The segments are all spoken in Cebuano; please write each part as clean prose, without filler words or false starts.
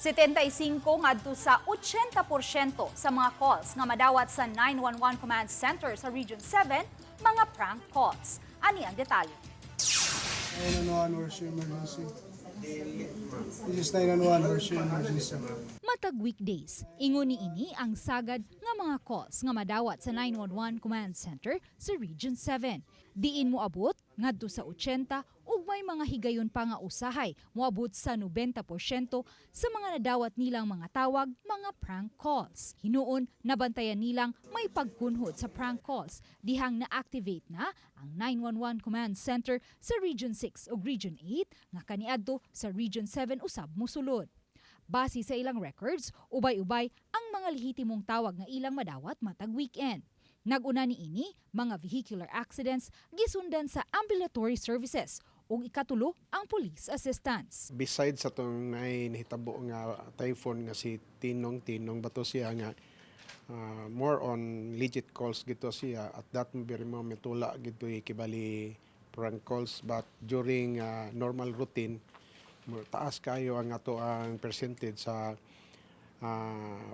75 ngadto sa 80% sa mga calls nga madawat sa 911 Command Center sa Region 7, mga prank calls. Ani ang detalye. 911, where's your emergency? This is 911, where's your emergency? Matag weekdays, ingon ni ini ang sagad nga mga calls nga madawat sa 911 Command Center sa Region 7. Diin moabot ngadto sa 80 ug may mga higayon pa nga usahay moabot sa 90% sa mga nadawat nilang mga tawag, mga prank calls. Hinuon nabantayan nilang may pagkunhod sa prank calls dihang na-activate na ang 911 Command Center sa Region 6 ug Region 8 nga kaniadto sa Region 7 usab mosulod. Base sa ilang records, ubay-ubay ang mga lehitimong tawag nga ilang madawat matag weekend. Nag-una ni ini mga vehicular accidents, gisundan sa ambulatory services ug ikatulo ang police assistance. Besides sa tong nay nahitabo nga typhoon nga si Tinong, Tinong ba to siya, nga more on legit calls gito siya. At that very moment, wala gito kibali prank calls, but during normal routine, taas kayo ang ato ang percentage sa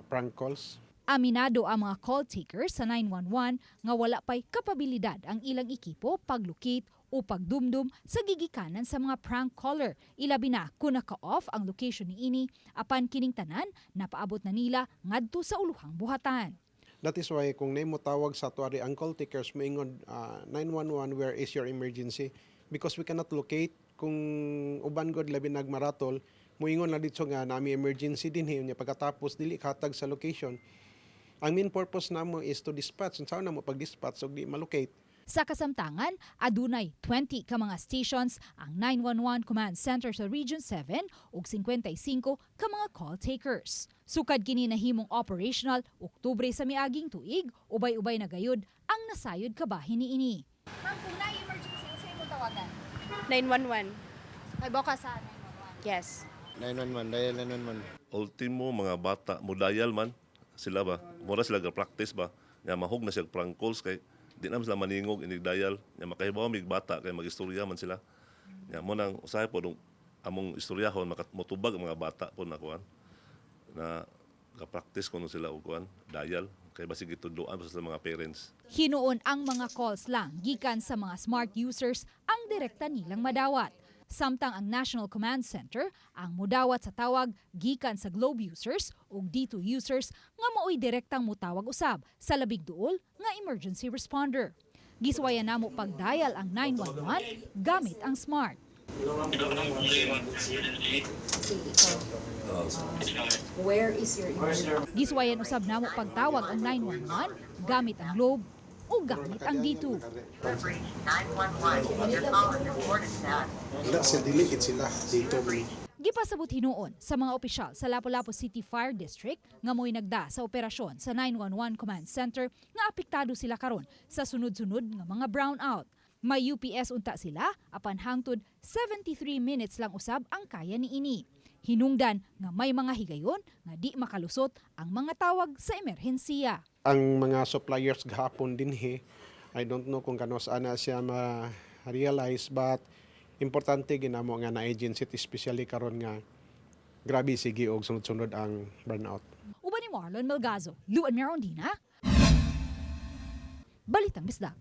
prank calls. Aminado ang mga call takers sa 911 nga wala pa'y kapabilidad ang ilang ekipo paglocate o pagdumdum sa gigikanan sa mga prank caller. Ilabi na kung naka-off ang location ni ini, apan kining tanan napaabot na nila ngadto sa uluhang buhatan. That is why kung nay mo tawag sa ato ari, ang call takers moingon, "911, where is your emergency?" Because we cannot locate. Kung uban god, labi nagmaratol, moingon na dito nga nami emergency dinhi, unya pagkatapos dili katag sa location. Ang main purpose namo is to dispatch. Unsa na mo pag-dispatch og di malocate? Sa kasamtangan, adunay 20 ka mga stations ang 911 Command Center sa Region 7 ug 55 ka mga call takers. Sukad kini nahimong operational Oktubre sa miaging tuig, ubay-ubay na gayud ang nasayod kabahin niini. Ma'am, kung na emergency, unsa imong tawagan? 911. Kay ka sa 911? Yes. 911, dial 911. Ultimo mga bata mudayal man sila ba, mura sila ga practice ba nga mahug na siya prank calls kay di naman sila maningog inig dial nga makahibaw mig bata kay magistorya man sila. Nya mo nang usahay po dong among istoryahon, motubag ang mga bata po na kuan na ga-practice kuno sila og kuan dial kay basig gitudloan pa sa mga parents. Hinuon ang mga calls lang gikan sa mga Smart users ang direkta nilang madawat. Samtang ang National Command Center ang mudawat sa tawag gikan sa Globe users ug D2 users nga maoy direktang mutawag usab sa labing duol nga emergency responder. Giswayan namo pagdial ang 911 gamit ang Smart. Where is your emergency? Giswayan usab namo pagtawag ang 911 gamit ang Globe o gamit ang D2. 911. Your call is important to us. Wala sila, dili gid sila dito man. Gipasabot hinuon sa mga opisyal sa Lapu-Lapu City Fire District nga mo'y nagda sa operasyon sa 911 Command Center nga apektado sila karon sa sunod-sunod nga mga brownout. May UPS unta sila apan hangtod 73 minutes lang usab ang kaya niini. Hinungdan nga may mga higayon nga di makalusot ang mga tawag sa emerhensiya. Ang mga suppliers gahapon dinhi, I don't know kung kano ana siya ma-realize, but importante ginamo nga na agency, especially karon nga grabe sige og sunod-sunod ang burnout. Uban ni Marlon Melgazo, Luan Mirondina, Balitang Bisdak.